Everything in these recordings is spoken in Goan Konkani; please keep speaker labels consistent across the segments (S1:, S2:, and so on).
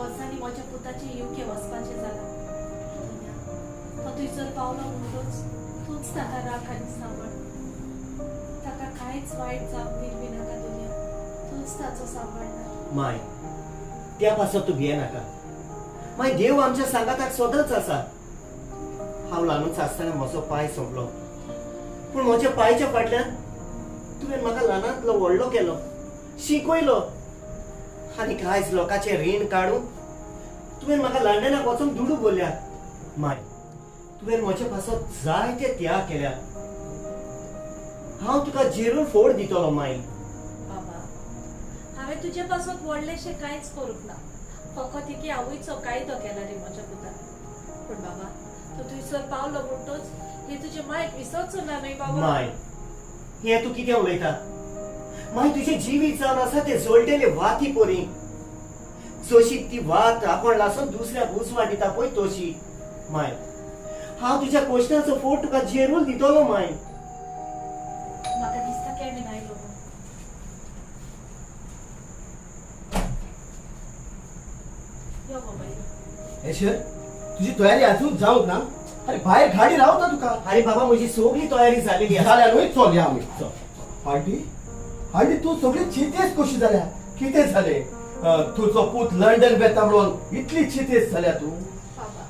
S1: वर्सांनी म्हज्या पुताचें युके वचपाचें जालां. तो थंयसर पावलो म्हणटच तूंच ताका राख आनी सांबाळ. ताका कांयच वायट जावंक दिवपी नाका दुनिया, तूंच ताचो सांबाळणार.
S2: माय, त्या पासत तूं भिये नाका. माय, देव आमच्या सांगाताक सदांच आसा. हांव ल्हानूच आसतना म्हजो पांय सोंपलो, पूण म्हज्या पांयच्या फाटल्यान तुवें म्हाका ल्हानांतलो व्हडलो केलो, शिकयलो आनी कांयच लोकांचें रीण काडून तुवें म्हाका लंडनाक वचूंक दुडू भरल्या. माय, तुवें म्हजे पासत जायते त्याग केल्या. हांव तुका जेरूल फोड दितलो माय.
S1: बाबा, हांवें तुजे पासत व्हडलेशें कांयच करूंक ना. फकत एके आवयचो कायदो केला रे म्हज्या पुतान. पूण बाबा, तूं थंयसर पावलो म्हणटच हे तुजे मायक विसरचो ना न्हय बाबा?
S2: माय, हें तूं कितें उलयता? माय, तुजें जिवीत जावन आसा ते जळटेले वाती परी. जशी ती वात आपोण लासून दुसऱ्याक उजवाड दिता पळय, तशी. माय, हांव तुज्या क्वेश्चनाचो फोट तुका जेरूल दितलो माय.
S1: म्हाका दिसता केविन आयलो म्हूण. यो बाबा, यो.
S3: एशर, तुजी तयारी अजून जावंक ना? अरे, भायर गाडी रावता तुका.
S2: अरे बाबा, म्हजी सगळी तयारी जालेली आसा.
S3: जाल्या न्हय? चल या आमी, चल. आंटी, आंटी, तूं सगळी चिंतेस कशी जाल्या? कितें जालें? तुजो पूत लंडन वेता म्हणून इतली चिंतेस जाल्या तूं?
S1: बाबा,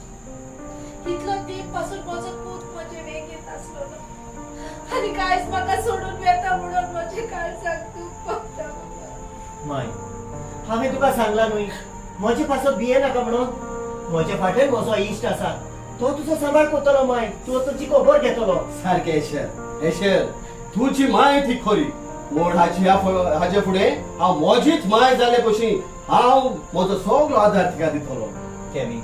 S1: इतलो तेंप पासून म्हजो पूत म्हजे वेंगेंत आसलो ना आनी कांयच म्हाका सोडून वेता म्हणून म्हजें काळजाक दूख पडटा बाबा.
S2: माय, हांवें तुका सांगला न्हय, म्हजे पासत भिये नाका म्हणून? म्हज्या फाटल्यान म्हजो इश्ट आसा, तो तुजो सांबाळ करतलो. माय, तूं तुजी खबर घेतलो.
S3: सारकें एशर, एशर, तुजी माय ती खरी, पूण हाची हाजे फुडें हांव म्हजीच माय जाले भशेन हांव म्हजो सगळो आदार तिका दितलो.
S2: केविन,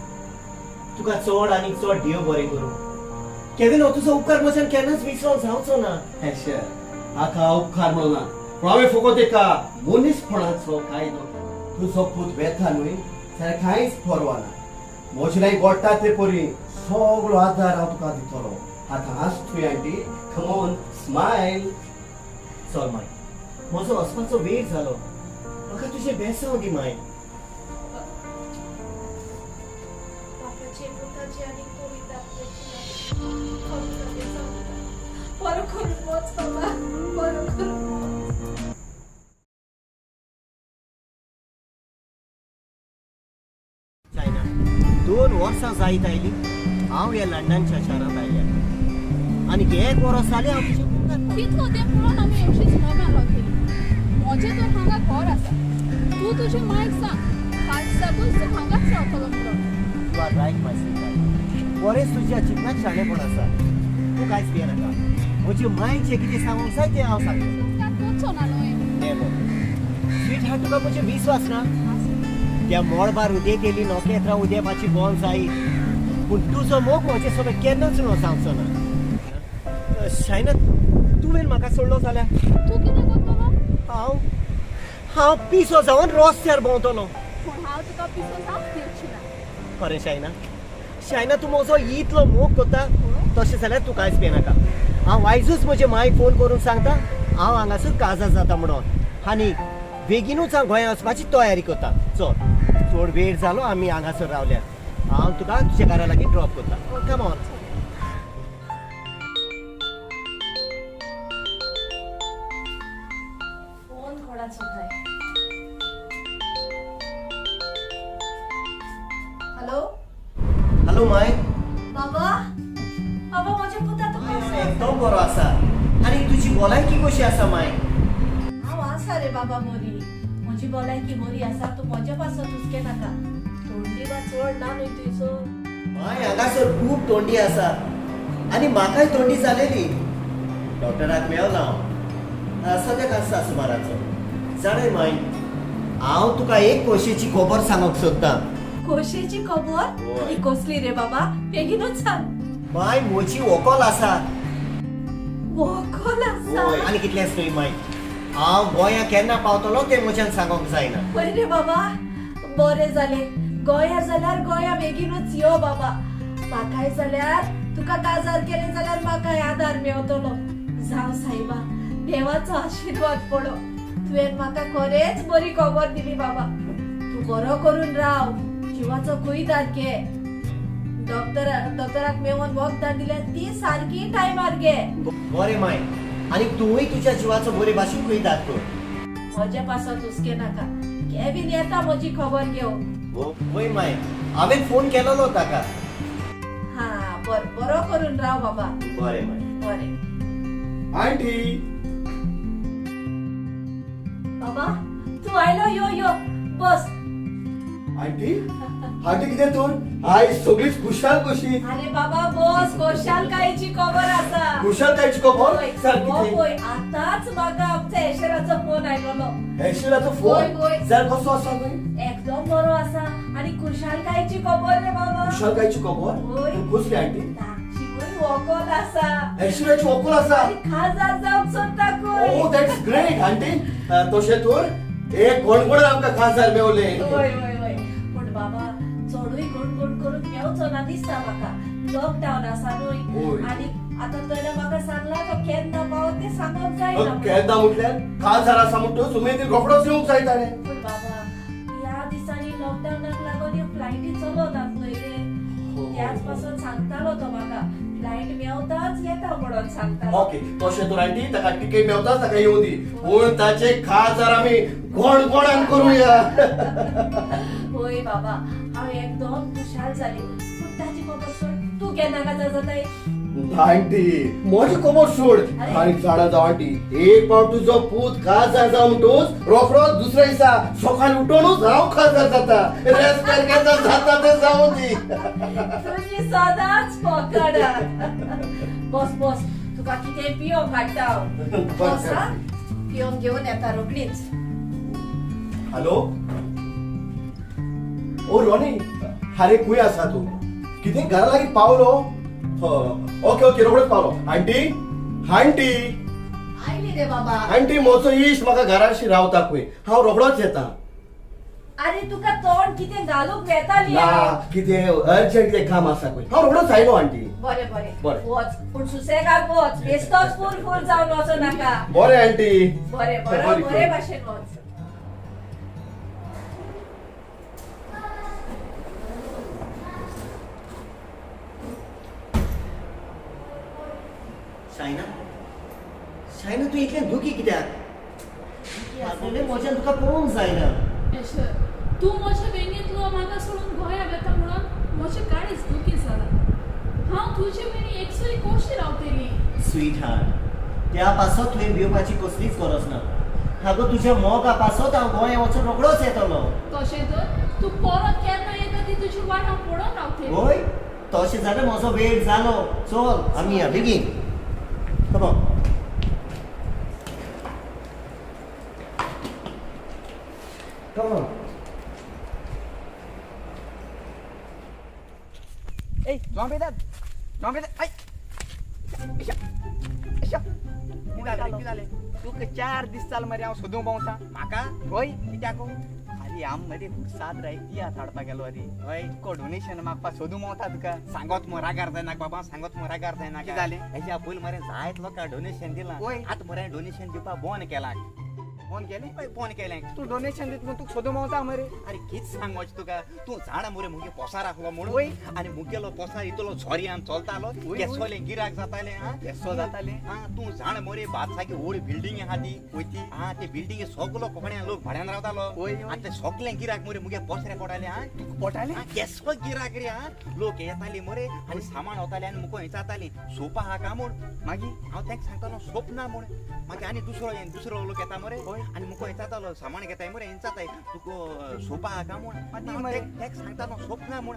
S2: तुका चड आनी चड देव बरें करूं. केविन, हो तुजो उपकार म्हज्यान केन्नाच विसरोंक जावचो ना.
S3: एशर, हाका उपकार म्हणना, पूण हांवें फकत एका मनीसपणाचो कायदो केला. तुजो पूत वेता न्हय जाल्यार कांयच परवा ना. म्हजे लागीं घडटा ते परी सगळो आदार हांव तुका दितलो. आतां हांस तुवें आंटी, कम ऑन, स्मायल.
S2: चल माय, म्हजो वचपाचो वेळ जालो. म्हाका तुजें बेसांव दी माय.
S1: बापाचे पुताचे आनी पवित्र आत्म्याचे नांव. बरो करून वच बाबा, बरो करून वच.
S2: जायना, 2 वर्सां जायत आयली हांव ह्या लंडनच्या शारांत आयल्या आनी एक वर्स जालें हांव तुज्या मुखार पावलां.
S4: तितलो तें पळोवन आमी अशीच मोगान रावतली. म्हजें तर हांगा घर आसा. तूं तुजे मायक सांग, खालसाकूच तूं हांगाच रावतलो म्हणून.
S2: You are right, my sweetheart. बरेंच तुज्या चिंतनात शाणेपण आसा. तूं कांयच भिये नाका. म्हजे मायक जें कितें सांगूंक जाय तें हांव सांगता.
S4: करचो ना न्हय?
S2: नेवर. स्वीट हार्ट, तुका म्हजेर विस्वास ना? त्या मळबार उदेतेली नखेत्रां उदेपाची बोन जायत, पूण तुजो मोग म्हजे सोबत केन्नाच उणो जावचो ना. शायना, तुवें म्हाका सोडलो जाल्यार
S4: तूं कितें करतलो?
S2: हांव हांव पिसो जावन रस्त्यार भोंवतलो.
S4: पूण हांव तुका पिसो जावंक दिवची ना.
S2: खरें शायना? शायना, तूं म्हजो इतलो मोग करता, तशें जाल्यार तूं कांयच भियेनाका. हांव आयजूच म्हजे मायक फोन करून सांगता, हांव हांगासर काजार जाता म्हणून आनी बेगिनूच हांव गोंया वचपाची तयारी करता. चल, चड वेळ जालो आमी हांगासर रावल्यार. हांव तुका तुज्या घरा लागीं ड्रॉप करता. Come on.
S1: Phone कोणाचो काय? हॅलो.
S2: Hello my.
S1: बाबा, बाबा, म्हज्या पुता तूं कसो आसा?
S2: एकदम बरो आसा. आनी तुजी भलायकी कशी आसा माय?
S1: हांव आसा रे बाबा बरी. म्हजी भलायकी बरी आसा. तूं म्हज्या पासत हुस्के नाका. थंडी बा चड ना न्हय थंयसर?
S2: माय, हांगासर खूब थंडी आसा आनी म्हाकाय थंडी जालेली. डॉक्टराक मेळना हांव, सद्याक आसा सुमाराचो. जाणाय माय, हांव तुका एक खोशयेची खबर सांगूंक सोदतां.
S1: खोशयेची खबर?
S2: होय.
S1: आनी कसली रे बाबा? बेगीनूच सांग.
S2: माय, म्हजी व्हंकल आसा.
S1: व्हंकल आसा?
S2: होय, आनी कितलेंच न्हय माय, हांव गोंया केन्ना पावतलो तें म्हज्यान सांगूंक जायना.
S1: पळय रे बाबा, बरें जालें. गोंया जाल्यार गोंया बेगीनूच यो बाबा. म्हाकाय जाल्यार तुका काजार केलें जाल्यार म्हाकाय आदार मेवतलो. जावं सायबा, देवाचो आशिर्वाद पडो. तुवें म्हाका खरेंच बरी खबर दिली बाबा. तूं बरो करून राव. जिवाचो कुयदाद घे. डॉक्टराक मेळोन वखदां दिल्या ती सारकी टायमार घे.
S2: बरें माय, आनी तूंय तुज्या जिवाचो बरे भाशेन कुयदाद कर.
S1: म्हजे पासत हुस्के नाका, केवीन येता म्हजी खबर घेवन.
S2: वय माय, हांवें फोन केलोलो ताका.
S1: हा बर, बरो करून राव बाबा.
S2: बरें माय.
S1: बरें.
S3: आंटी.
S1: बाबा तूं आयलो, यो यो बस.
S3: आंटी, आंटी कितें तूं आयज सगळीच खुशाल कशी?
S1: अरे बाबा बस, खुशालकायेची खबर आसा.
S3: खुशालकायेची खबर?
S1: पळय आतांच म्हाका आमच्या एशराचो फोन आयलोलो.
S3: एशराचो फोन? जाल्यार कसो आसा न्हय?
S1: एकदम बरो आसा. आनी खुशालकायेची खबर रे बाबा.
S3: खुशालकायेची खबर? कसली आंटी?
S1: ताची वोकोल आसा.
S3: एशराची वोकोल आसा?
S1: खासदार जावंक सोदता खंय.
S3: Oh that's great aunty. तशें तर एक गणगण आमकां खासदार मेवले.
S1: वय वय वय, पूण बाबा चडूय गणगण करून मेवचो ना दिसता म्हाका. लॉकडावन आसा न्हय, आनी आतां तुवें म्हाका सांगला तो केन्ना पावत तें सांगप जायना.
S3: केन्ना म्हटल्यार खासदार आसा म्हणटकच उमेदीन रोखडोच येवंक जाय ताणें.
S1: पूण बाबा ह्या दिसांनी लॉकडावनाक लागून ह्यो फ्लायटी चलनात न्हय रे. त्याच पासून सांगतालो तो म्हाका, फ्लायट मेवताच येता म्हणून सांगतालो.
S3: ओके, तशें तर आंटी ताका तिकेट मेवताच ताका येवं दी, पूण ताचे खासदार आमी गोणगोणान करूया.
S1: होय बाबा, हांव एकदम खुशाल जाली. पूण ताची खबर सोड, तूं केन्ना काजार जाताय?
S3: आंटी म्हजी खबर सोड, आनी जाणा जाव आंटी, एक फावट तुजो पूत खासदार जाव म्हणटूच रोखडोच दुसऱ्या दिसा सकाळी उठोनूच हांव खासदार जाता. रेस्पेर केन्ना जाता तें जावं दी.
S1: तुजी सदांच पकड. बस बस, तुका कितें पियोंक हाडटा हांव. बस पियोंक घेवन येता रोखडीच.
S3: हॅलो ओ रॉनी, अरे खंय आसा तूं? कितें घरा लागीं पावलो? ओके ओके, रोखडोच पावलो. आंटी, आंटी
S1: आयली रे बाबा.
S3: आंटी म्हजो इश्ट म्हाका घराशी रावता खंय, हांव रोखडोच येता.
S1: अरे तुका तोंड कितें घालूंक वेताली?
S3: ना, कितें अर्जंट कितें काम आसा खंय, हांव रोखडोच आयलो आंटी.
S1: बरें बरें
S3: बरें,
S1: वच, पूण सुसेगाद वच, बेश्टोच फूल फूल जावन वचो नाका.
S3: बरें आंटी.
S1: बरें बरें, बरे भाशेन वच.
S2: शायना, शायना तूं इतलें दुखी कित्याक? म्हज्यान तुका पळोवंक जायना.
S4: एशर, तूं म्हज्या वेंगेंतलो म्हाका सोडून गोंया वेता म्हणून म्हजें काळीज दुखी जालां. हांव तुजे विणी एकसुरी कशी रावतली?
S2: स्वीट हार्ट, त्या पासत तुवें भिवपाची कसलीच गरज ना. आगो तुज्या मोगा पासत हांव गोंया वचून रोखडोच येतलो.
S4: तशें तर तूं परत केन्ना येता ती तुजी वाट हांव पळोवन रावतली.
S2: वय, तशें जाल्यार म्हजो वेळ जालो. चल आमी या बेगीन. Come on. Come on.
S5: Hey, João Pedro. João Pedro. Ay. Isha. Isha. कितें जालें? तुका 4 दीस जाल मरे हांव सोदूंक भोंवता. म्हाका? हय, कित्याक? अरे आम मरे सात राय तियात्र हाडपाक गेलो अरे. हय, तुका डोनेशन मागपाक सोदूंक भोंवता तुका.
S6: सांगत मो रागार जायना बाबा, सांगत मो रागार जायना.
S5: कितें जालें?
S6: हेज्या पयलीं मरे जायत लोकांक डोनेशन दिलां. आतां मरे डोनेशन दिवपाक बंद केलां.
S5: बंद केलें?
S6: हय, बंद केलें.
S5: तूं डोनेशन दित म्हूण तुका सोदूंक भोंवता मरे.
S6: अरे कितें सांगोच तुका, तूं जाणा मरे मुगे पोसार आसलो म्हणून, आनी मुगेलो पोसार इतलो झोरयान चलतालो, केसोलें गिराक जातालें.
S5: केसो जातालें?
S6: आं, तूं जाण मरे बादशाकी व्हड बिल्डींग आहा ती,
S5: वयती.
S6: आं, ते बिल्डींगे सगलो कोंकण्या लोक भाड्यान रावतालो. आनी ते सगळे गिराक मरे मुगे पोसरे पडटाले. आं,
S5: तुका पडटाले?
S6: केसो गिराक रे. आं, लोक येताली मरे आनी सामान वताले आनी मुको विचारताली सोपा आहा काय म्हूण.
S5: मागीर
S6: हांव तांकां सांगतालो सोप ना म्हूण. मागीर आनी दुसरो लोक येता मरे आनी मुको विचारतालो सामान घेताय मरे, विचारताय तुका सोपा आहा काय म्हूण. ताका सांगतालो सोप ना म्हूण.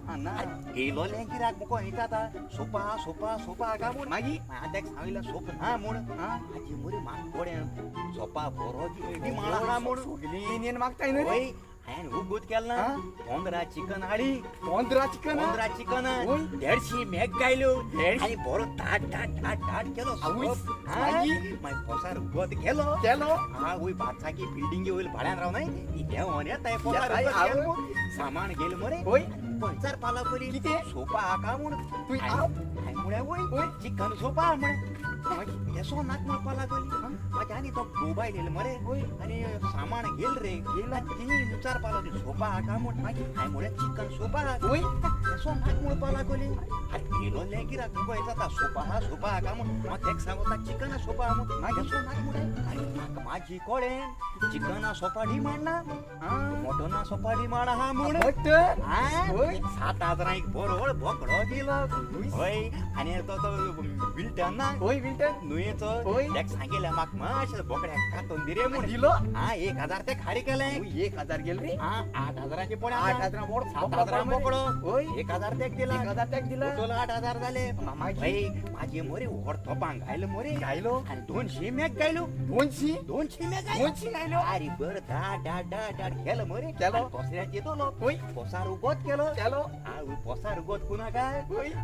S6: येयलोलें गिराक मुको विचारता सोपा सोपा सोपा आहा काय म्हूण.
S5: मागीर
S6: हांवें ताका सांगिल्लें सोप ना म्हूण. हाजी मरे म्हाका कोडें सोपा बरो डिमांड आहा म्हूण.
S5: सगळीं मागताय न्हय रे.
S6: हांवें उगूत केलें ना. 15 चिकन हाडी.
S5: 15 चिकन?
S6: 15 चिकन, 150 मेग गायल्यो आनी बरो ताट ताट ताट ताट केलो. मागीर मागीर पोसार उगत केलो
S5: केलो.
S6: हा वय बादशाकी बिल्डिंगे वयर भाड्यान राव न्हय ती देंवन येताय पोसार उगत केलो. सामान घेयलें मरे. खंयचार पावला पयलीं
S5: कितें
S6: सोपा आहा काय म्हूण.
S5: तूं
S6: हांवें म्हळें वय चिकन सोपा म्हळें. येसो नाक म्हणपाक लागली. मागीर आनी तो गोबाय येयलो मरे आनी सामान घेल रे घेला तिणी विचारपाक लागली सोपा आहा काय म्हूण. मागीर हांवें म्हळें चिकन सोपा आहा. येसो नाक म्हणपाक लागली. आरे येयलो गिराक मुगो येता सोपा आहा सोपा आहा काय म्हूण. हांव तेका सांगता चिकना सोपा आहा म्हूण. मागीर येसो नाक म्हणलें. आरे म्हाका म्हाजी कळ्ळें चिकना सोपा डिमांड ना मटना सोपा डिमांड आहा म्हूण. 7,000 एक बरोबर बोकडो दिलो. हय आनी तो तो विल्टन ना
S5: हय विल्टन
S6: न्हंयेचो तेका सांगिल्लें म्हाका मातशें बोकड्याक कातून दी रे म्हूण.
S5: दिलो
S6: 1,000 ते खाडी केलें.
S5: 1,000 गेले रे.
S6: 8,000 पडे
S5: 8,000 बोड
S6: 7,000 बोकडो
S5: हय
S6: 1,000 तेक दिला
S5: 1,000 तेक दिला
S6: टोटल 8,000 जाले. म्हाजे मोरे व्हड तोपांक घायलो मोरे
S5: घायलो
S6: आनी 200 मेक घायलो. 200 मेक
S5: 200 घायलो.
S6: अरे बरं दाट दाट दाट दाट केलो मोरे
S5: केलो.
S6: दुसऱ्याक येतलो हय पोसार उगोत केलो
S5: केलो.
S6: हांव पोसार उगोत कुना काय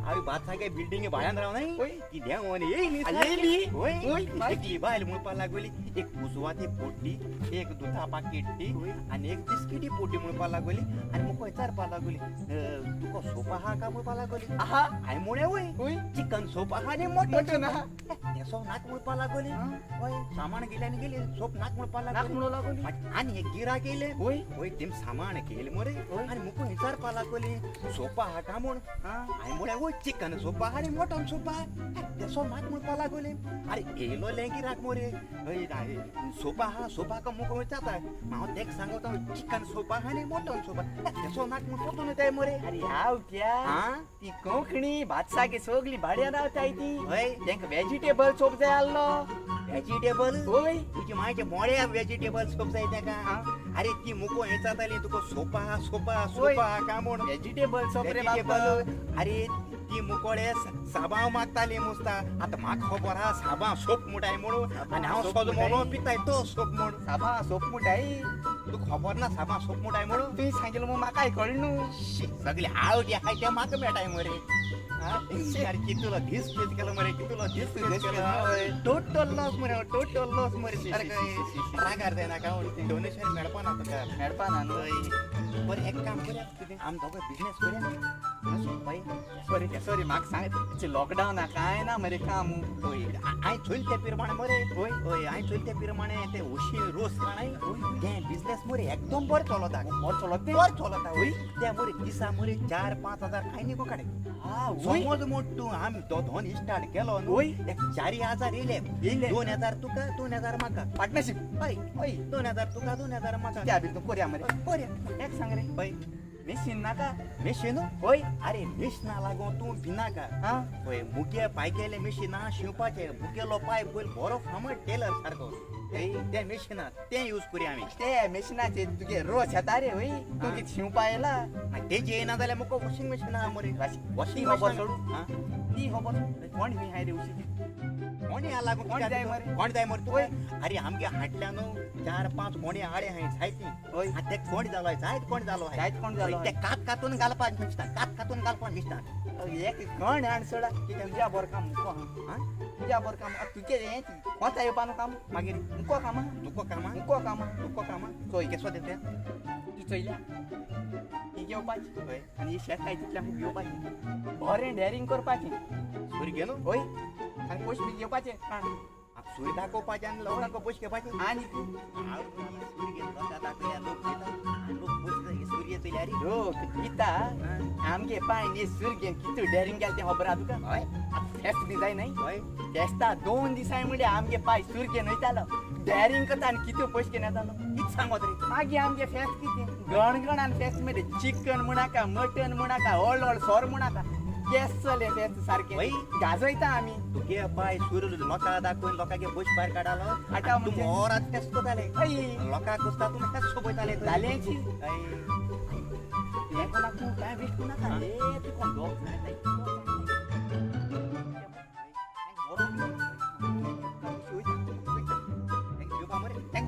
S6: हांव भातसागे बिल्डिंगे भाड्यान राव न्हय ती देंवन येयली
S5: येयली.
S6: हय एकली बायल म्हणपाक लागली एक उजवाती पोडली एक दुधा पाकीट दी आनी एक बिस्किटी पोडली म्हणपाक लागली. आनी म्हाका विचारपाक लागली तुका सोप आहा काय म्हणपाक लागली.
S5: आहा
S6: हांवें म्हळें वय चिकन सोप आहा आनी
S5: मटन आहा.
S6: तेसो नाक म्हणपाक लागली. हय सामान गेले आनी गेली सोप नाक म्हणपाक लागली. आनी एक गिराक येयलें.
S5: हय
S6: हय तेम सामान घेयलें मरे आनी म्हाका विचारपाक लागली सोप आहा काय म्हूण. हांवें म्हळें वय चिकन सोप आहा आनी मटन सोप आहा. तेसो नाक म्हणपाक लागली. अरे येयलो गिराक मोरे हय सोपा आहा सोपा आहा मुको विचारता. हांव तेका सांगता चिकन सोप आहा आनी मटन सोप आहा. तेसो नाक म्हूण पोतून येताय मोरे.
S5: अरे हांव क्या ती कोंकणी भातसागे सगळी भाड्यान रावताय ती.
S6: हय
S5: तेंका वेजिटेबल सोप जाय आसलो.
S6: वेजिटेबल
S5: हय
S6: तुजी मायचे मोड्या वेजिटेबल सोप जाय तेका. अरे ती मुको विचारताली तुका सोपा आहा सोपा सोपा आहा काय म्हूण.
S5: वेजिटेबल सोप रे बाबा.
S6: अरे ती मुकोळे साबांव मागताली मुस्ता. आतां म्हाका खबर आहा साबांव सोप मुटाय म्हणून आनी हांव सोद म्हणून पिताय तो सोप म्हूण.
S5: साबां सोप मुटाय
S6: तुका खबर ना साबां सोप मुटाय म्हणून.
S5: तुवें सांगिल्लें म्हूण म्हाकाय कळ्ळें न्हू.
S6: सगळी आवडी आहाय तें म्हाका मेळटाय मरे. कितलो दीस पेज केलो मरे कितलो दीस पेज केलो. टोटल लॉस मरे टोटल लॉस मरे. रागार जायनाका डोनेशन मेळपा ना तुका
S5: मेळपा ना न्हू.
S6: बरें एक काम करया आमी दोगां बिजनेस करया.
S5: सॉरी सॉरी म्हाका सांग लॉकडावन कांय ना मरे काम.
S6: हय हांवें चोयलें ते प्रमाणे मरे. हय हय हांवें चोयलें ते प्रमाणे ते ओशी रोस काणाय तें बिजनेस मरे एकदम बरें चलता.
S5: बरें चलता
S6: बरें चलता. हय तें मरे दिसा मरे 4-5 हजार कांय न्ही गो काडे. समज म्हूण तूं आमी दोन स्टार्ट केलो न्हू एक 4,000 येयले
S5: येयले
S6: 2,000 तुका 2,000 म्हाका
S5: पार्टनरशीप.
S6: हय हय 2,000 तुका 2,000 म्हाका.
S5: त्या बी तूं करया मरे
S6: करया.
S5: एक सांग रे
S6: हय
S5: मेशीन नाका
S6: मेशीन.
S5: हय
S6: अरे मेशिना लागून तूं भिनाका. हय मुगे पाय केले मेशिना शिंवपाचें मुगेलो पाय पयल बरो फामाद टेलर सारको तें मेशिना तें यूज करया आमी.
S5: ते मेशिनाचे तुगे रोस येता रे. हय तूं कितें शिंवपा येयला
S6: तेजें येयना जाल्यार म्हाका वॉशिंग मशीन आहा मरे.
S5: वॉशिंग खबर सोडू ती खबर कोण खंय आहाय रे उशी
S6: कोणी आहा लागून
S5: कोण जाय मरे
S6: कोण जाय मरे तुवें. अरे आमगे हाडल्या न्हू 4-5 कोणी आडे आहाय जायती.
S5: हय
S6: आनी ते कोण जालो जायत कोण जालो
S5: जायत कोण जालो
S6: ते कात कातून घालपाक मिश्टा कात कातून घालपाक मिश्टा
S5: एक कोण हाड सोडा तुज्या बरो काम मुको आहा. तुज्या बरो काम तुगे हें कोता येवपा न्हू काम मागीर मुको कामा
S6: तुको कामा
S5: मुको कामा
S6: तुको कामा
S5: चोय
S6: केसो दिता
S5: तूं चोयल्या ही घेवपाची.
S6: हय
S5: आनी ही शेत खाय तितल्या खूब घेवपाची बरें डॅरींग करपाचें
S6: सुरी घे न्हू.
S5: हय आनी पयशे बी घेवपाचे
S6: सुरी दाखोवपाचें आनी लोकांक पयशे घेवपाचे.
S5: आनी
S6: सुरी घेवन लोकांक दाखयल्या लोक घेता आनी लोक पयशे सुरये चोयल्या रे
S5: लोक दिता आमगे पांय न्ही सूर घेवन कितू डॅरींग केलें तें खबर आहा तुका.
S6: हय
S5: आतां फेस्त बी जाय न्हय.
S6: हय
S5: फेस्ता 2 दिसांनी म्हणल्यार आमगे पांय सूर घेवन वयतालो डॅरींग करता आनी कितू पयशे घेवन येतालो.
S6: कितें सांगत रे.
S5: मागीर आमगे फेस्त कितें गणगण आनी फेस्त म्हणजे चिकन म्हणाका मटन म्हणाका हळू हळू सोर म्हणाका गॅस चले फेस्त सारकें गाजयता आमी.
S6: तुगे पाय सूर लोकांक दाखोवन लोकांगे पयशे भायर काडालो
S5: आतां
S6: तूं मोरात फेस्त करताले लोकांक कुसता तूं फेस्त सोबयताले
S5: जालेंची. हें कोणाक तूं कांय वेस्ट करूं नाका रे. तूं कोण दोग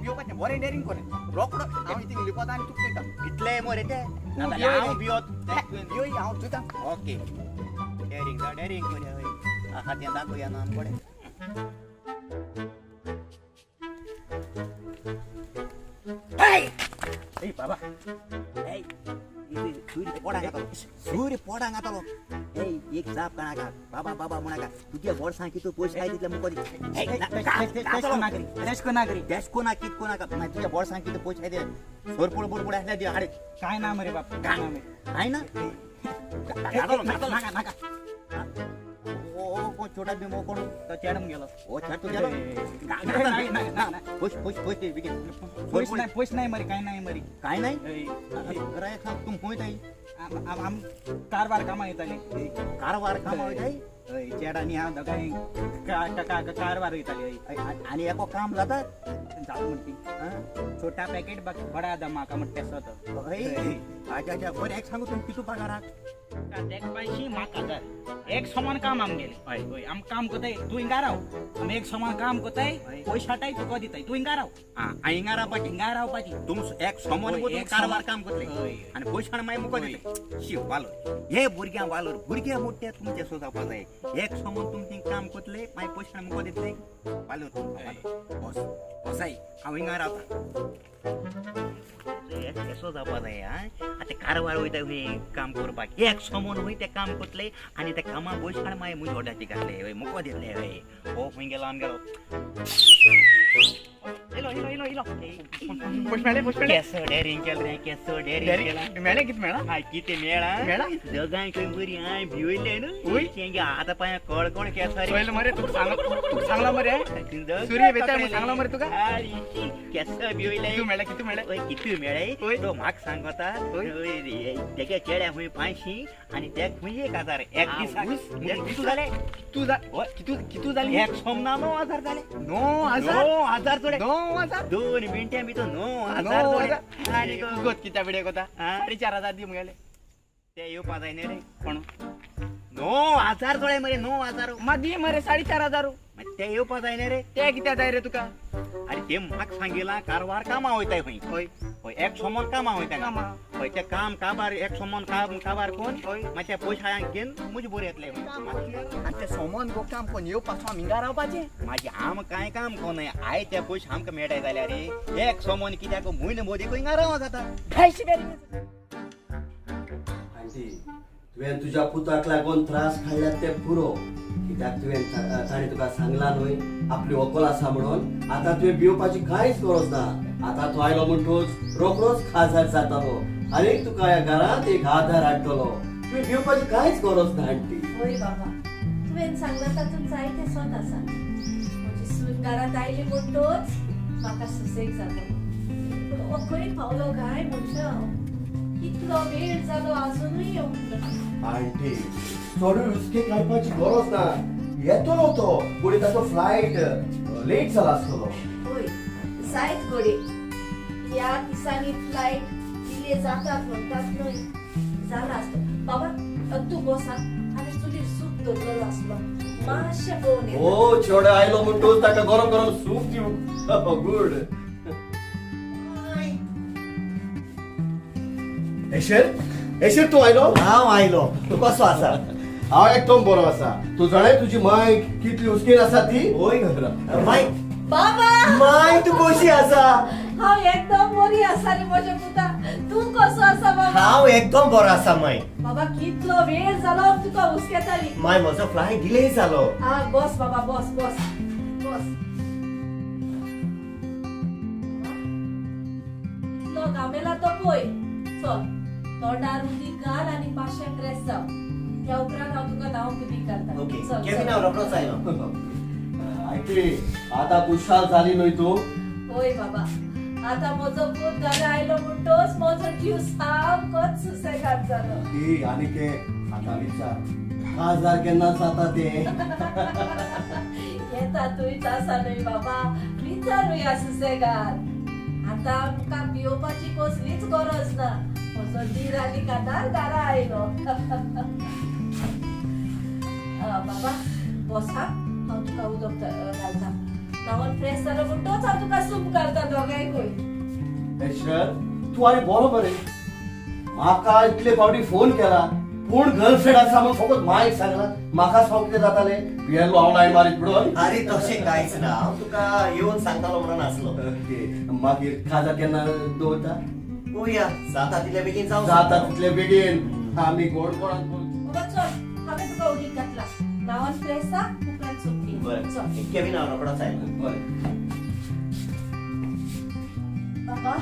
S5: भिवपाचें बरें डॅरींग कोरें रोकडो हांव इतलें लिपता आनी तुका चोयता
S6: इतलें मरे तें हांव भियोत
S5: भियोय हांव चोयता.
S6: ओके डॅरींग डॅरींग करया. हय आहा तें दाखोवया न्हू आमचे कडेन. ए बाबा ए सूर्य पोडांक घातलो सूर्य पोडांक घातलो.
S5: ए
S6: एक जाप काणाका बाबा बाबा म्हणाका तुज्या वर्सां कितू पयशे आय तितले मुको देश कोना कित कोनाका मागीर तुज्या वर्सां कितू पयशे आय ते सोरपोळ बोडपोड आसल्या दी हाडे
S5: काय ना मरे बाप काय ना
S6: काय ना
S5: नाका
S6: ओ कोण छोटा भीम ओ कोण
S5: तो चेडम गेलो
S6: ओ चेड तू गेलो पयश पयश पयश दे बेगीन
S5: पयश नाही पयश नाही मरे काय नाही मरे
S6: काय नाही घरा सांग तूं खंय ताई
S5: आम कारवार कामां वयताले
S6: कारवार कामां वयताय
S5: हय चेड आनी हांव दोगांय कारवार वयताले
S6: आनी एको काम जाता
S5: जाता म्हणटी छोटा पॅकेट बडा दमाका म्हणटा तेसो तो
S6: हय अच्छा अच्छा बरें एक सांगू तुमी कितू पगाराक
S5: एक पांयशी म्हाका हजार एक समान काम आमगेलें हय हय आम काम कोताय तूं हिंगा राव आमी एक समान काम कोताय पयशे हाटाय तुका दिताय तूं हिंगा राव
S6: आं हिंगा रावपाची
S5: हिंगा रावपाची
S6: तूं एक समान कारवार काम कोतले आनी पयशान मागीर मुको दिताय शी वालोर हे भुरग्यां वालोर भुरग्यां मोठे तुमचे सो जावपा जाय एक समान तुमचें काम कोतले मागीर पयशान मुको दितले वालोर तुमकां बस बसाय हांव हिंगा रावता असो जावपा जाय आतां कारवार वयता खंय काम करपाक एक समोन वय तें काम करतले आनी त्या कामा पयशान मागीर म्हज्या ऑर्डराची घातले हय मुको दितले हय हो खंय गेलो आमगेलो
S5: इलो इलो इलो इलो पयशे मेळ्ळे पयशे मेळ्ळे
S6: केसो डेरिंग केलो रे केसो डेरिंग केला
S5: मेळ्ळे कितें मेळ्ळा
S6: हय कितें मेळ्ळा
S5: मेळ्ळा
S6: दोगांय खंय बरी हांवें भिवयले न्हू तेंगे हाता पांया कळकळ केसो रे
S5: चोयलें मरे तुका सांगला सांगला मरे सूर्य वेताय म्हूण सांगला मरे तुका
S6: केसो भिवयले
S5: कितू मेळ्ळे कितू मेळ्ळे
S6: हय कितू मेळ्ळे तो म्हाका सांगता तेगे चेड्या खंय 500 आनी तेक खंय 1000 एक दिसाक कितू जाले
S5: कितू कितू जाली
S6: एक सोमना 9000 जाले
S5: 9000
S6: 9000 जोडे
S5: 9000
S6: 2 मिनटां भितर 9000 जोडे
S5: आनी गोत कित्या बिड्या कोता 4500 दी मुगेले
S6: ते येवपा जायना रे
S5: कोण
S6: 9000 जोडे मरे 9000
S5: मा दी मरे 4500
S6: ते येवपा जायना रे
S5: ते कित्या जाय रे तुका
S6: अरे ते म्हाका सांगिलां कारवार कामां वयताय खंय
S5: हय
S6: हय एक सोमोन कामां वयता हय ते काम काबार एक सोमोन काम काबार कोण मातशे पयशे घेवन म्हजे बरें येतले
S5: आनी ते सोमोन गो काम कोण येवपाचो आमी हिंगा रावपाचें
S6: मागीर आम कांय काम कोन I ते पयशे आमकां मेळटाय जाल्यार रे एक सोमोन कित्याक म्हयनो मोदी खंय हिंगा राव जाता
S3: आंटी तुवें तुज्या पुताक लागून त्रास काडल्यात ते पुरो कित्याक तुवें ताणें तुका सांगलां न्हय आपली व्हंकल आसा म्हणून आतां तुवें भिवपाची कांयच गरज ना आतां तूं आयलो म्हणटूच रोखडोच खाजार जातालो आनी तुका ह्या घरांत एक आधार हाडटलो तुवें भिवपाची कांयच गरज ना आंटी
S1: हय बाबा तुवें सांगलां तातूंत जायतें सत आसा म्हजी सून घरांत आयली म्हणटूच म्हाका सुसेग जालो पूण हो खंय पावलो काय म्हणटा हांव इतलो वेळ जालो आजुनूय येवंक ना
S3: आंटी चडूय हुस्के काडपाची गरज ना येतलो तो घडये ताचो फ्लायट लेट जाला आसतलो
S1: हय जायत घडये ह्या दिसांनी फ्लायट डिले जातात म्हणटात न्हय जाला आसतलो बाबा तूं बस हांवें चुलीर सूप दवरलेलो आसलो मातशें पळोवन येता
S3: ओ चेडो आयलो म्हणटूच ताका गरम गरम सूप दिवं गुड एशेर एशेर तूं आयलो
S2: हांव आयलो तूं कसो आसा
S3: हांव एकदम बरो आसा तूं जाणाय तुजी माय कितली हुस्केन आसा ती
S2: हय माय
S1: बाबा
S2: माय तूं कशी आसा
S1: हांव एकदम बरी आसा रे म्हज्या पुता तूं कसो आसा बाबा
S2: हांव एकदम बरो आसा माय
S1: बाबा कितलो वेळ जालो तुका हुस्केताली
S2: माय म्हजो फ्लायट डिले जालो
S1: आ बस बाबा बस बस बस इतलो घामेला तो पळय चल तोंडार उदीक घाल आनी मातशें फ्रेश जाव त्या उपरांत हांव तुका न्हांवक उदीक घालता
S2: ओके केविन हांव रोखडोच आयलो
S3: आंटी आतां खुशाल जाली न्हय तूं
S1: हय बाबा आतां म्हजो पूत घरा आयलो म्हणटोच म्हजो जीव सामकोच सुसेगाद जालो
S3: ती आनी के आतां विचार काजार केन्ना जाता ते
S1: येता तुंयच आसा न्हय बाबा विचारूया सुसेगाद आतां आमकां भिवपाची कसलीच गरज ना म्हजो दीर आनी कातार घरा आयलो बाबा बस हा हांव तुका उदक घालता न्हांवन फ्रेश जालो म्हणटोच हांव तुका सूप घालता दोगांयकूय
S3: एशर तूं आनी बरो मरे म्हाका इतले फावटी फोन केला पूण गर्लफ्रेंड आसा म्हूण फकत मायक सांगला म्हाका सांग कितें जातालें पियेलो हांव लायन मारीत म्हणून
S2: अरे तशें कांयच ना हांव तुका येवन सांगतालो म्हणून आसलो
S3: ओके मागीर काजार केन्ना दवरता
S2: पळोवया जाता तितले बेगीन जावं
S3: जाता तितले बेगीन आमी गोड कोणाक
S1: बाबा चल हांवें तुका ओगीक घातला. नांवान फ्रेश जा, उपरांत सोप घे.
S2: बरें.
S1: चल.
S2: केविन, हांव रोकडोच आयलो.
S3: बरें.
S1: बाबा,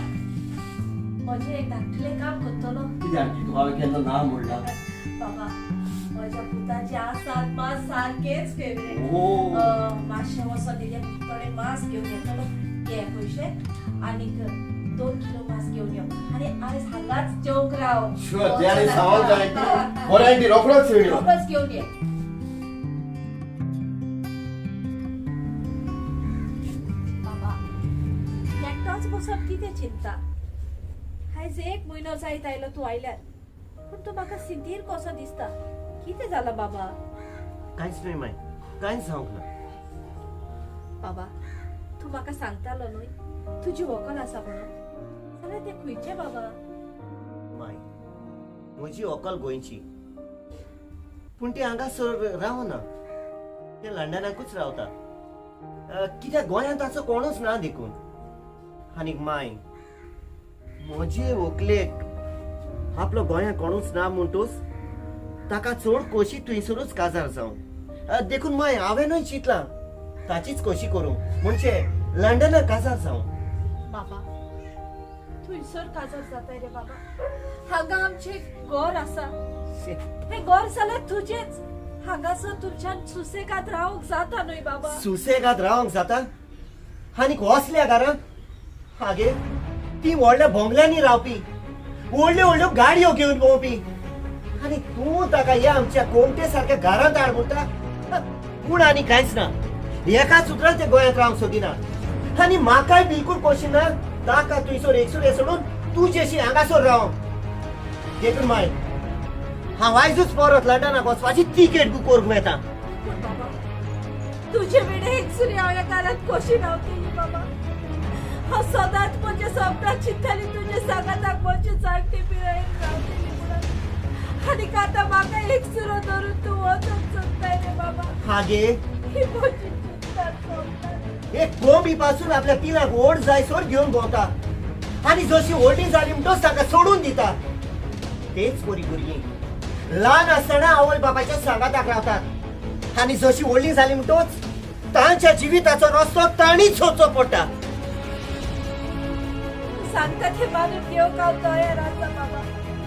S1: म्हजें एक धाकटुलें काम करतलो.
S3: कितें आंटी, तुका हांवें केन्ना ना म्हणलां?
S1: बाबा, म्हज्या पुताचे आसात मांस सारकेच फेवरेट.
S3: ओ.
S1: मातशें वचोन तेजे थोडे मांस घेवन येतलो. घे पयशे आनीक 2 किलो मांस घेवन यो आनी आयज हांगाच जेवंक राव.
S3: शुअर, ते आनी सावळ जाय आंटी. बरें आंटी, रोकडोच येवन.
S1: रोकडोच घेवन ये. बाबा, एकटोच बसप कितें चिंता? आयज एक म्हयनो जायत आयलो तूं आयल्यार, पूण तूं म्हाका सिंतीर कसो दिसता. कितें जालां बाबा?
S2: कांयच न्हय माय, कांयच जावंक ना.
S1: बाबा, तूं म्हाका सांगतालो न्हय तुजी व्हंकल आसा म्हणून, जाल्यार तें खंयचें बाबा?
S2: माय, म्हजी व्हंकल गोंयची, पूण ती हांगासर रावना. ते लंडनाकूच रावता. कित्याक गोंयांत ताचो कोणूच ना देखून. आनीक माय, म्हजे व्हंकलेक आपलो गोंयांत कोणूच ना म्हणटूच ताका चड खोशी थंयसरूच काजार जावं. देखून माय, हांवेनूय चिंतलां ताचीच खोशी करूं, म्हणजे लंडनाक काजार जावं.
S1: बाबा, थंयसर काजार जाताय रे बाबा? हांगा आमचें घर आसा. हें घर जाल्यार तुजेंच. हांगासर तुमच्यान सुसेगाद रावंक जाता न्हय बाबा?
S2: सुसेगाद रावंक जाता आनीक असल्या घरांत? आगे, ती व्हडल्या बोंगल्यांनी रावपी, व्हडल्यो व्हडल्यो गाडयो घेवन भोंवपी, आनी तूं ताका ह्या आमच्या कोमटे सारक्या घरांत हाड म्हणटा? पूण आनी कांयच ना, एकाच उतरान ते गोंयांत रावंक सोदिना आनी म्हाकाय बिलकूल खोशी ना ताका थंयसर एकसुरें सोडून तुजेशी हांगासर रावंक. देखून माय, हांव आयजूच परत लंडनाक वचपाची तिकेट बूक करूंक वता.
S1: पूण बाबा, तुजे विणे एकसुरी हांव ह्या घरांत कशी रावतली बाबा? हांव सदांच म्हज्या सपनां चिंतताली तुजे सांगाताक म्हजे जाणटे पिरायेन रावतली म्हणून, आनी आतां म्हाका एकसुरो धरून तूं वचूंक सोदताय रे बाबा?
S2: आगे,
S1: ही म्हजी चिंता सोंपता.
S2: एक कोंबी पासून आपल्या पिलाक व्हड जायसर घेवन भोंवता आनी जशी व्हडली जाली म्हणटच ताका सोडून दिता. तेच परी भुरगीं ल्हान आसतना आवय बापायच्या सांगाताक रावतात आनी जशी व्हडली जाली म्हणटच तांच्या जिविताचो रस्तो तांणीच सोदचो पडटा.
S1: सांगता ते मानून घेवंक हांव तयार आसा बाबा,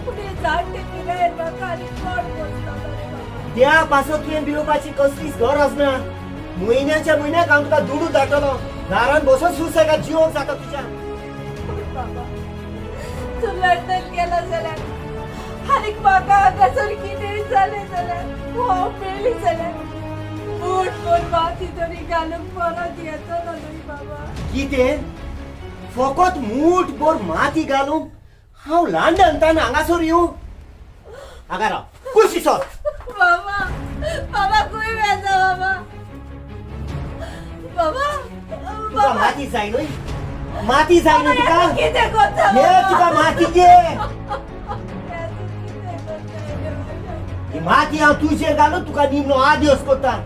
S1: पूण हे जाणटे पिरायेर म्हाका आनी कोण पोसतलो रे बाबा?
S2: त्या पासत तुवें भिवपाची कसलीच गरज ना. म्हयन्याच्या म्हयन्याक हांव तुका दुडू धाडटलो. घरान बसून सुसेगाद जिवंक जाता तुज्या.
S1: पूण बाबा, तूं लंडन गेला जाल्यार आनीक म्हाका हांगासर कितेंय जालें जाल्यार, हांव मेली जाल्यार, मूठ भर माती तरी घालूंक परत येतलो न्हय बाबा?
S2: कितें? फकत मूठ भर माती घालूंक हांव लंडनतान हांगासर येवं? हांगा राव, कुशी सर.
S1: बाबा, बाबा, खंय वेता बाबा? बाबा!
S2: तुका
S1: बाबा!
S2: माती जाय न्हय? माती जाय न्हय तुका?
S1: कितें करता?
S2: हे, तुका माती घे.
S1: हे तूं कितें करता रे बाबा?
S2: ही माती हांव तुजेर घालून तुका निमणो आदियोस करता.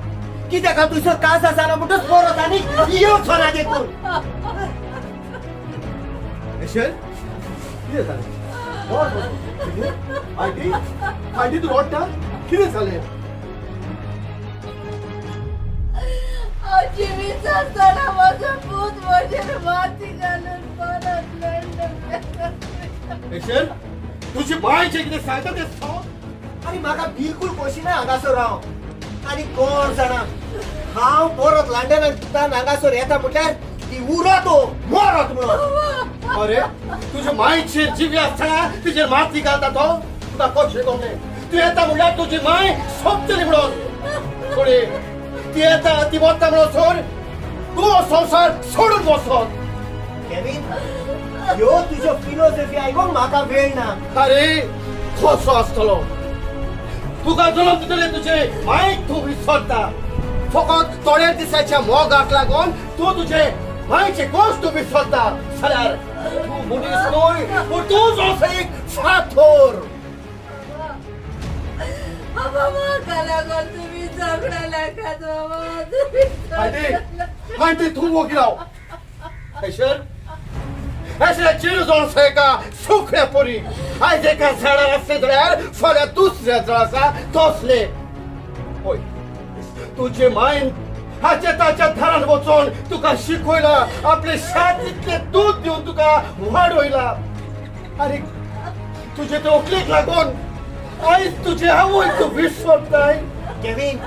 S2: कित्याक हांव तुजो काजार जाला म्हणटच परत आनी येवचो ना देखून.
S3: एशेल, कितें जालें? कितें? आंटी, आंटी, तूं रडटा? कितें जालें?
S1: हांव जिवीत आसतना म्हजो पूत म्हजेर माती घालून परत लंडन.
S3: एशेल, तुजी माय जें कितें सांगता तें सांग.
S2: आनी म्हाका बिलकूल खोशी ना हांगासर राव. आनी कोण जाणा, हांव परत लंडनांतल्यान हांगासर येता म्हटल्यार ती उरत हो मरत म्हणून.
S3: अरे, तुझ्या मायचेर जिवी आसतना तुजेर माती घालता तो, तुका कशें कळ्ळें? तूं येता म्हणल्यार तुजी माय सोंपतली म्हणून. थोडी ती येता, ती वता म्हणून सोड तूं हो संवसार सोडून वचोन.
S2: केवीन, ह्यो तुज्यो फिलोसॉफी आयकूंक म्हाका वेळ ना.
S3: अरे, कसो आसतलो? तुका जल्म दितले तुजे मायक तूं विसरता. फकत थोड्या दिसाच्या मोगाक लागून तूं तुजे मायचे कोश तूं विसरता जाल्यार तूं मनीस न्हय, पूण तूं जसो एक फातर.
S1: बाबा, म्हाका लागून तुमी झगडा नाकात बाबा, तुमी.
S3: आंटी, आंटी, तूं वोगी राव. एशर, एशर, चिरू जसो एका सुकण्या परी आयज एका झाडार आसले जाल्यार फाल्यां दुसऱ्या झाड आसा तसले. होय तुझे मायन हाच्या ताच्या दारान वचोन तुका शिकवला, आपले शातीतले दूध दिवन तुका वाडयला. अरे तुझे ते ओकलेक लागून आयज तुझे आवय तूं विसरताय.
S2: केवीन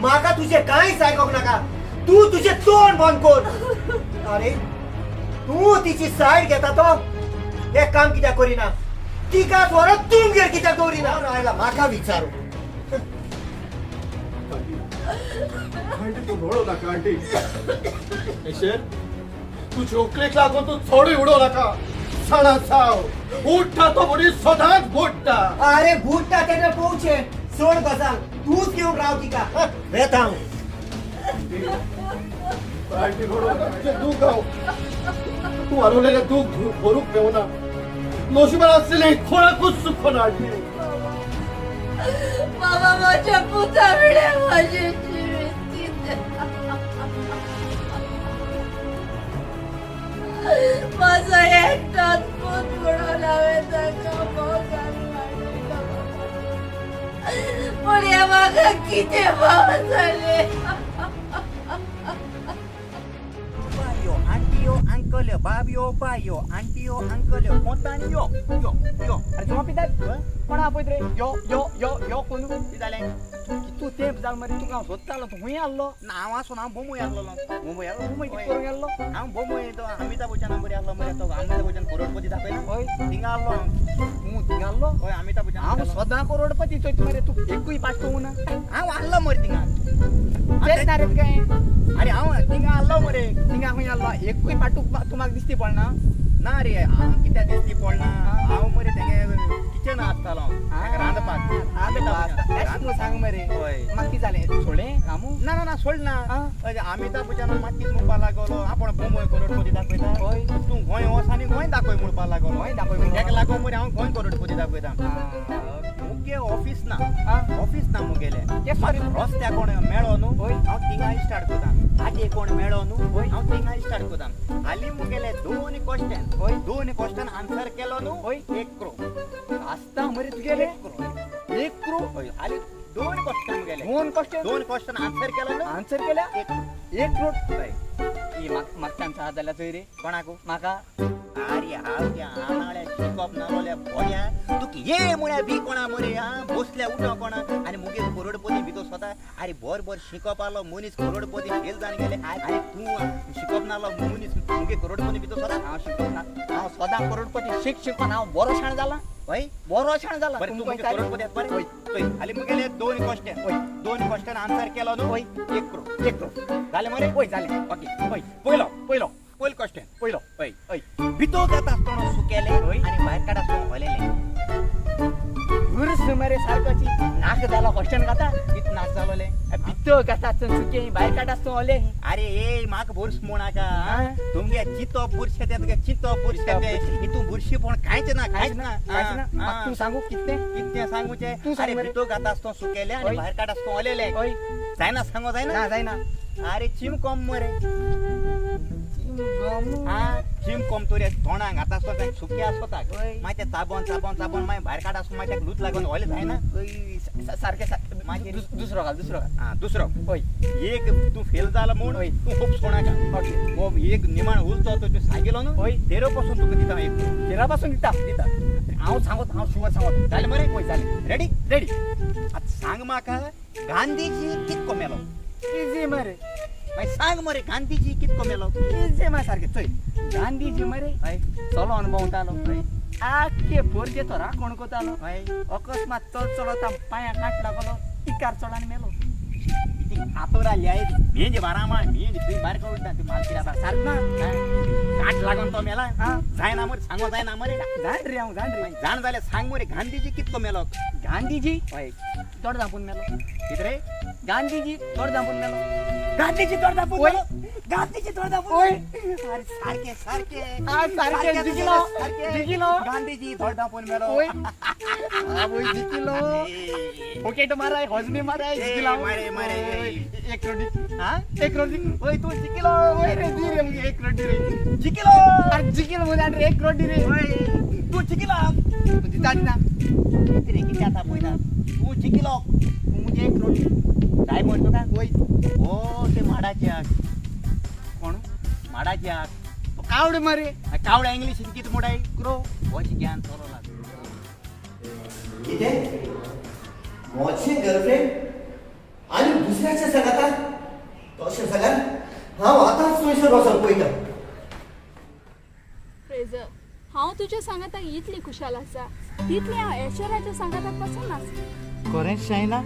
S2: म्हाका तुझे कांयच आयकोंक नाका. तूं तुजें तोंड बंद कर. अरे तूं तिची सायड घेता तो हें काम कित्याक करिना? तिका व्हरोन तुमगेर कित्याक दवरिना? आयला म्हाका विचारू.
S3: आंटी तूं रडो नाका आंटी. एशेर तुजे ओकलेक लागून तूं चडूय उडोवं नाका. जाणा जाव उठ्ठा तो मनीस सदांच बुडटा.
S2: अरे बुडटा तेन्ना पळोवचें. सोड गजाल, तूंच घेवन राव तिका. वेता हांव.
S3: आंटी रडो नाका. तुजें दूख हांव तूं हरवलेलें दूख भरूंक मेवना. नशिबान आसलें कोणाकूच चुकोना आंटी.
S7: बाबा माझ्या पुताविणे माझे जिवीत कितें माझो एकटोच पूत म्हणून हांवें ताका मोगान वाडयलो बाबा, पूण हें म्हाका कितें फाव जालें?
S6: बायो आंटियो अंकल्यो बाबयो बायो आंटियो अंकल्यो कोंतान यो यो यो.
S5: अरे जोमा पिता कोणा आपयत रे? यो यो यो यो कोण
S6: कितें जालें?
S5: कितू तेंप जाल मरे तुका हांव सोदतालो, तूं खंय आसलो?
S6: ना हांव आसून हांव बोंबय आसलेलो.
S5: मुंबय आसलो? मुंबय कितें करूंक गेल्लो?
S6: हांव बोंबय तो अमिताभ बच्चना बरी आसलो मरे. तो अमिताभ बच्चन करोडपती दाखयना
S5: हय
S6: थिंगा आसलो हांव.
S5: तूं थिंगा आसलो?
S6: हय अमिताभ बच्चन.
S5: हांव सदां करोडपती चोयता मरे, तूं एकूय पाटो ना.
S6: हांव आसलो मरे थिंगा.
S5: तेच ना रे तुका.
S6: अरे हांव थिंगा आसलो मरे.
S5: थिंगा खंय आसलो? एकूय पाटू तूं म्हाका दिसती पडना.
S6: ना रे हांव कित्याक दिसती पडना. हांव मरे तेगे किचन आसतालो रांदपाक.
S5: रांदपाक सांग मरे.
S6: हय
S5: म्हाका कितें जालें सोडलें कामू?
S6: ना ना ना सोड ना. अमिताभ बच्चनान मागीर म्हणपाक लागलो आपूण बोंबय करोडपती दाखयता, तूं गोंय वच आनी गोंय दाखय म्हणपाक लागलो.
S5: गोंय दाखय
S6: तेका लागून मरे हांव गोंय करोडपती दाखयता. मुगे ऑफीस ना, ऑफीस ना मुगेलें. रस्त्या कोण मेळो न्हू हांव थिंगा स्टार्ट करता. आजे कोण मेळो न्हू हांव थिंगा स्टार्ट करता. हालीं मुगेले दोन क्वेश्चन, दोन क्वेश्चन आन्सर केलो न्हू 1 करोड
S5: आसता मरे तुगेले.
S6: 1 करोड. हय हालीं दोन क्वेश्चन मुगेले.
S5: दोन क्वेश्चन,
S6: दोन क्वेश्चन आन्सर केलो न्हू
S5: आन्सर केल्या
S6: 1 करोड.
S5: 1 करोड.
S6: हय
S5: म्हाका चान्स आहा जाल्यार चोय रे
S6: कोणाकू
S5: म्हाका.
S6: अरे हांव त्या आनाळ्या शिकप नालोल्या बोड्या तुका ये म्हळ्यार बी कोणा मरे. आं बसल्या उठो कोणा आनी मुगे करोडपती भितर स्वता. अरे बर बर शिकप आलो मनीस करोडपती फेल जावन गेले. आनी तूं शिकप नालो मनीस मुगे करोडपती भितर स्वता.
S5: हांव शिकप ना, हांव सदां करोडपती शिक शिकोन हांव बरो शाण जाला.
S6: हय
S5: बरो शाण जाला.
S6: बरें तूं मुगे करोडपती आसा बरें. हय हालीं मुगेले दोन क्वेश्चन, दोन क्वेश्चन आन्सर केलो न्हू 1 करोड.
S5: 1 करोड
S6: जालें मरे?
S5: हय जालें.
S6: ओके हय पयलो पयलो पयलो क्वेश्चन
S5: पयलो.
S6: हय
S5: हय
S6: भितर जाता आसतना सुकेलें आनी भायर काडटा आसतना ओलेलें.
S5: बुरस मरे सारकोची नाक जालो क्वेश्चन खाता.
S6: कित नाक जालोलें?
S5: भितर जाता आसतना सुकें भायर काडटा आसतना ओलें.
S6: अरे ए म्हाका बुरस म्हणनाका. तुमगे चितो बुरशें तें तुगे चितो बुरशें तें हितून बुरशीपण कांयच ना, कांयच ना,
S5: कांयच ना. तूं सांगू कितें
S6: कितें सांगूचें? अरे भितर जाता आसतना सुकेलें आनी भायर काडटा आसतना ओलेलें. जायना सांगो जायना?
S5: जायना.
S6: अरे चिमकोम मरे. चिमकोम तोरी तोंडाक घाता आसता सुके आसता मागीर ते चाबोन चाबोन चाबोन मागीर भायर काडटा आसता मागीर तेका लूच लागून ओलें जायना.
S5: सारकें.
S6: मागीर
S5: दुसरो घाल, दुसरो घाल.
S6: आं दुसरो.
S5: हय
S6: एक तूं फेल जालो म्हूण तूं खूब सोणाका.
S5: ओके
S6: हो एक निमाण उरतो तूं सांगिलो न्हू
S5: हय
S6: तेरा पासून तुका दिता 1 करोड.
S5: तेरा पासून दिता?
S6: दिता.
S5: हांव सांगत, हांव शुवर सांगत.
S6: जालें मरे?
S5: हय जालें.
S6: रेडी?
S5: रेडी.
S6: आतां सांग म्हाका गांधीजी कितको मेलो?
S5: इजी मरे.
S6: मागीर सांग मरे गांधीजी कितको मेलो?
S5: इजी मरे सारकें. चोय गांधीजी मरे चलोन भोंवतालो, आख्खे पोरगे तो राखण करतालो. अकस्मात चल चलता पांया काट लागलो, इकार चोडान मेलो.
S6: आतोरा लियाय मेंज बारामा मेंज तुवें बारीक उडटा तूं माल कित्याक
S5: सारकें ना
S6: काट लागून तो मेला. जायना मरे सांगो जायना मरे?
S5: जाण रे हांव जाण रे.
S6: जाण जाल्यार सांग मरे गांधीजी कितको मेलो?
S5: गांधीजी
S6: हय
S5: तोड धांपून मेलो.
S6: कितें रे?
S5: गांधीजी तोड धांपून मेलो.
S6: गांधीजी तोड धांपून मेलो. गांधीजी तोड धांपून. अरे सारकें सारकें
S5: सारकें जिखलो जिखलो.
S6: गांधीजी तोड धांपून मेलो.
S5: आवय जिखलो. फोकेट माराय हजमी माराय जिखलो.
S6: मारे मारे
S5: 1 करोड.
S6: हां
S5: 1 करोड. ओय तूं जिखलो. ओय रे दी रे मुगे 1 करोड रे.
S6: जिखलो.
S5: अरे जिखलो म्हूण रे 1 करोड रे.
S6: ओय तूं जिखला.
S5: तूं दिता दिना कितें रे कितें आतां पळयता तूं जिखलो तूं म्हणजे एक रोटी जाय मरे तुका वय ओ ते माडाची आग. कोण माडाची आग? तो कावडे मरे. कावड्या इंग्लिशीन कितें म्हणटाय? क्रो. होच ज्ञान थोरो लागलो.
S2: कितें म्हजें गर्लफ्रेंड आनी दुसऱ्याच्या सांगाता? तशें जाल्यार हांव आतांच थंयसर वचोन पळयता.
S4: फ्रेजर, हांव तुज्या सांगाताक इतली खुशाल आसा तितली हांव ऐश्वर्याच्या सांगाताक पासून आसा.
S8: खरेंच शायना,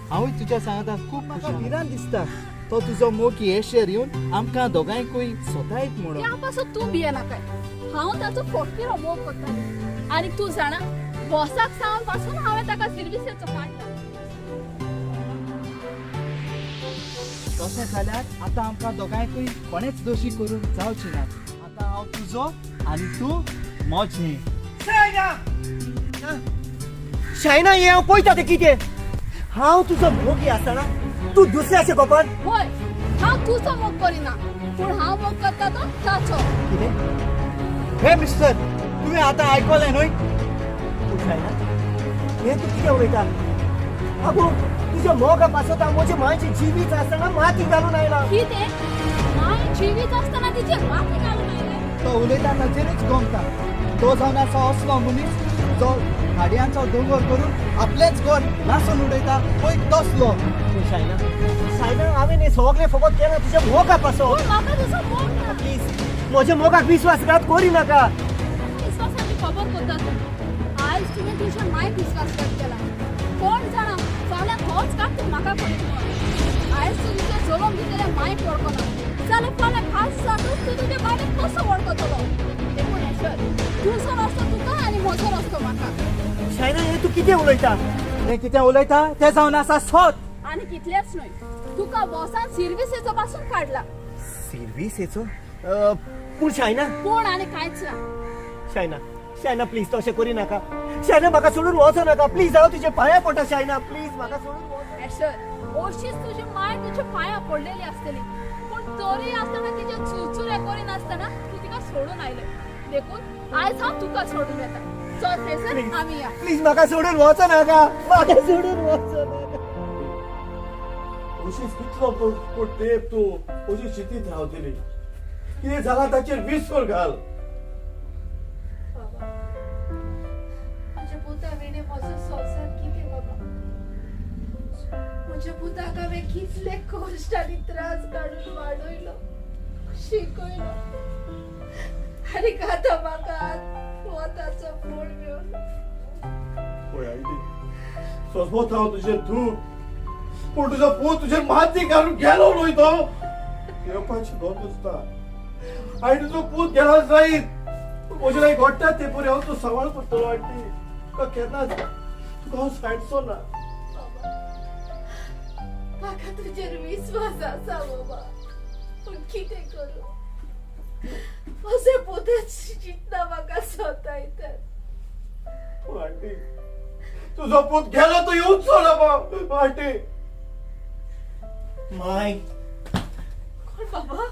S8: हांवूय तुज्या सांगाताक खूब म्हाका भिरांत दिसता तो तुजो मोगी एशर येवन आमकां दोगांयकूय सोतायत म्हणून.
S4: त्या पासून तूं भियेनाकाय, हांव ताचो फटकिरो मोग करतालें. आनी तूं जाणा, बॉसाक सावन पासून हांवें ताका सिर्विसेचो काडला.
S8: तशें जाल्यार आतां आमकां दोगांयकूय कोणेच दोशी करून जावची ना. आतां हांव तुजो आनी तूं म्हजें.
S2: शायना, शायना, हें हांव पळयता तें कितें. हांव तुजो मोगी आसतना तूं दुसऱ्याच्या गोपान?
S4: हय, हांव तुजो मोग करिना, पूण हांव मोग करता तो ताचो.
S2: कितें?
S8: हे मिस्टर, तुवें आतां आयकलें न्हय?
S2: पूण शायना, हें तूं कितें उलयता? आगो, तुज्या मोगा पासत हांव म्हजे मांयची जिवीत आसतना माती घालून आयला.
S4: कितें? माय जिवीत आसतना तिचेर माती घालून आयलें?
S8: तो उलयता ताचेरूच गोमता. तो जावन आसा असलो मनीस जो हाडयांचो दोंगर करून आपलेंच घर लासून उडयता पळय तसलो.
S2: पूण शायना, शायना, हांवें हें सगळें फकत केलां तुज्या मोगा पासत.
S4: पूण म्हाका तुजो मोग ना.
S2: प्लीज, म्हज्या मोगाक विश्वासघात करी नाका.
S4: विश्वासाची खबर करता तूं. आयज तुवें तुज्या मायक विश्वासघात केला. कोण जाणा फाल्यां होच कात तूं म्हाका करीत म्हण. आयज तूं तुज्या जल्म दितल्या मायक वळखना जाल्यार फाल्यां खास जातूच तूं तुज्या बायलेक कसो वळखतलो? देखून एशर, तुजो रस्तो तुका आनी म्हजो रस्तो म्हाका.
S2: शायना, हें तूं कितें उलयता?
S8: तें कितें उलयता तें जावन आसा सत.
S4: आनी कितलेंच न्हय, तुका बॉसान सिर्विसेचो पासून काडला.
S2: सिर्विसेचो? पूण शायना.
S4: पूण आनी कांयच ना.
S2: शायना, शायना, प्लीज तशें करी नाका. शायना, म्हाका सोडून वचो नाका प्लीज. हांव तुज्या पांया पडटा शायना, प्लीज म्हाका सोडून वच.
S4: एशर, अशीच तुजी माय तुज्या पांया पडलेली आसतली, पूण तरी आसतना तिचे चुरचुरे करिनासतना तूं तिका सोडून आयलें. देखून आयज हांव तुका सोडून येता. चल फ्रेजर, आमी या.
S2: प्लीज म्हाका सोडून वचो नाका, म्हाका सोडून वचो नाका.
S3: अशीच कितलो तेप तूं अशी शितीत रावतली? कितें जालां ताचेर विसर घाल.
S1: बाबा, म्हज्या पुता विणे म्हजो संवसार कितें बाबा? म्हज्या पुताक हांवें कितले कश्ट आनी त्रास काडून वाडयलो, शिकयलो, आनी आतां म्हाका वताचो फोड मेवलो.
S3: पळय आंटी, सोंसमत हांव तुजें दूख, पूण तुजो पूत तुजेर माती घालून गेलो न्हय तो येवपाची गरज आसता. आनी तुजो पूत गेलो जायत, पूण म्हजे लागीं घडटा ते परी हांव तूं सांबाळ करतलो आंटी. तुका केन्नाच तुका हांव सांडचो ना.
S1: बाबा, म्हाका तुजेर विस्वास आसा बाबा, पूण कितें करूं, म्हजे पुताची चिंतना म्हाका सतायतात.
S3: पूण आंटी, तुजो पूत गेलो तो येवचो ना बाबा आंटी.
S2: माय.
S1: कोण बाबा?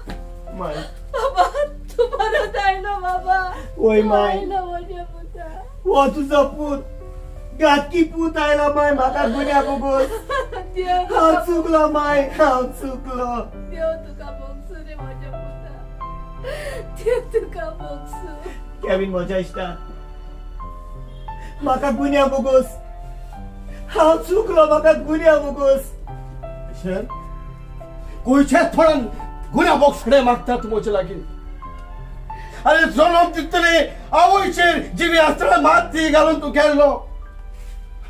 S2: माय.
S1: बाबा, तूं परत आयलो बाबा?
S2: वय,
S1: तूं
S2: माय.
S1: आयलो म्हज्या पुता.
S2: हो तुजो पूत, घातकी पूत आयला माय. म्हाका गुन्या बोगोस.
S1: देव
S2: हांव
S1: तुका
S2: चुकलो माय, हांव चुकलो.
S1: देव तुका भोगसूं रे म्हज्या पुता, देव तुका भोगसूं.
S2: केविन म्हज्या इश्टा, म्हाका गुन्या बोगोस. हांव चुकलो, म्हाका गुन्या बोगोस.
S3: शेर गोंयच्याच थोड्यान गुन्या बोक्सडे मागता तूं म्हजे लागीं? आरे, जल्म दितले आवयचेर जिवी आसतना माती घालून तूं गेल्लो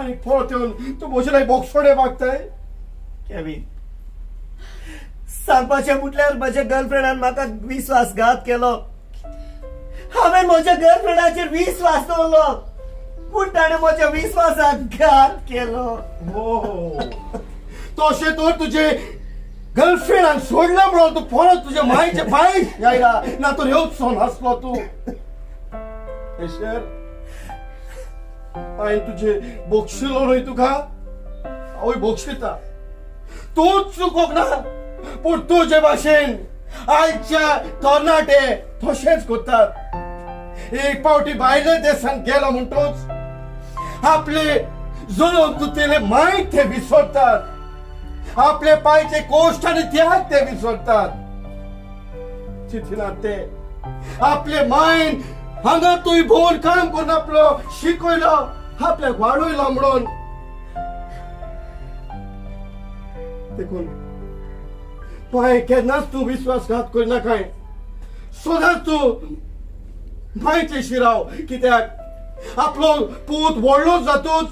S3: आनी परत येवन तूं म्हजे लागीं बोक्सोडे मागताय?
S2: केविन, सांगपाचें म्हटल्यार म्हज्या गर्लफ्रेंडान म्हाका विस्वासघात केलो. हांवें म्हज्या गर्लफ्रेंडाचेर विस्वास दवरलो, पूण ताणें म्हज्या विस्वासाक घात केलो.
S3: हो, तशें तर तुजे गर्लफ्रेंडान सोडलें म्हणून तूं परत तुजे मायचे पांय आयला, ना तर येवचो नासलो तूं. एशर, हांवें तुजे बोगशिलो न्हय तुका? आवय बोगशिता. तूंच चुकोक ना, पूण तुजे भाशेन आयच्या तरणाटे तशेंच करतात. एक पावटी भायल्या देशांत गेलो म्हणटूच आपले जल्म दितले मायक ते विसरतात, आपले पायचे कोश्ट आनी त्याग ते विसरतात. चिंतिनात ते आपले मायन हांगा तुय भोवन काम करून आपलो शिकयलो, आपल्याक वाडयलो म्हणून. देखून पाय केन्नाच तूं विश्वासघात करिनाकाय, सदांच तूं मायचे शिराव, कित्याक आपलो पूत व्हडलो जातूच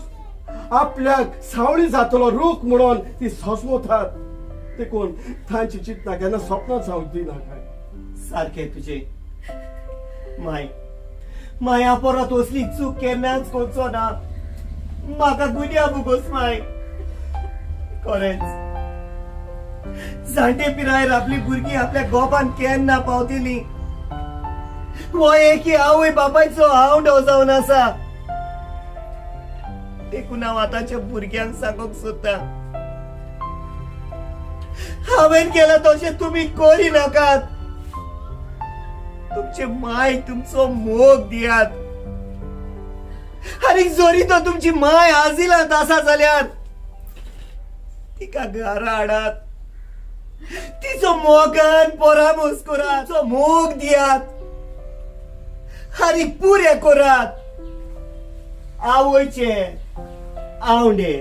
S3: आपल्याक सावळी जातलो रूख म्हणून ती सोसमोतात. देखून तांची चिंतना केन्ना सपनां जावंक दिनाकाय.
S2: सारकें तुजें माय, माया परत असली चूक केन्नाच करचो ना. म्हाका गुन्या भोगोस माय. खरेंच जाणटे पिरायेर आपली भुरगीं आपल्या गोपान केन्ना पावतली हो एकी आवय बापायचो आवडो जावन आसा. देखून हांव आतांच्या भुरग्यांक सांगूंक सोदता, हांवें केलां तशें तुमी करी नाकात. तुमचे माय तुमचो मोग दियात, आनी जरी तो तुमची माय आजिलांत आसा जाल्यार तिका घरा हाडात, तिचो मोगान परामोस करात, तिचो मोग दियात आनी पुरे करात आवयचे आवंडे.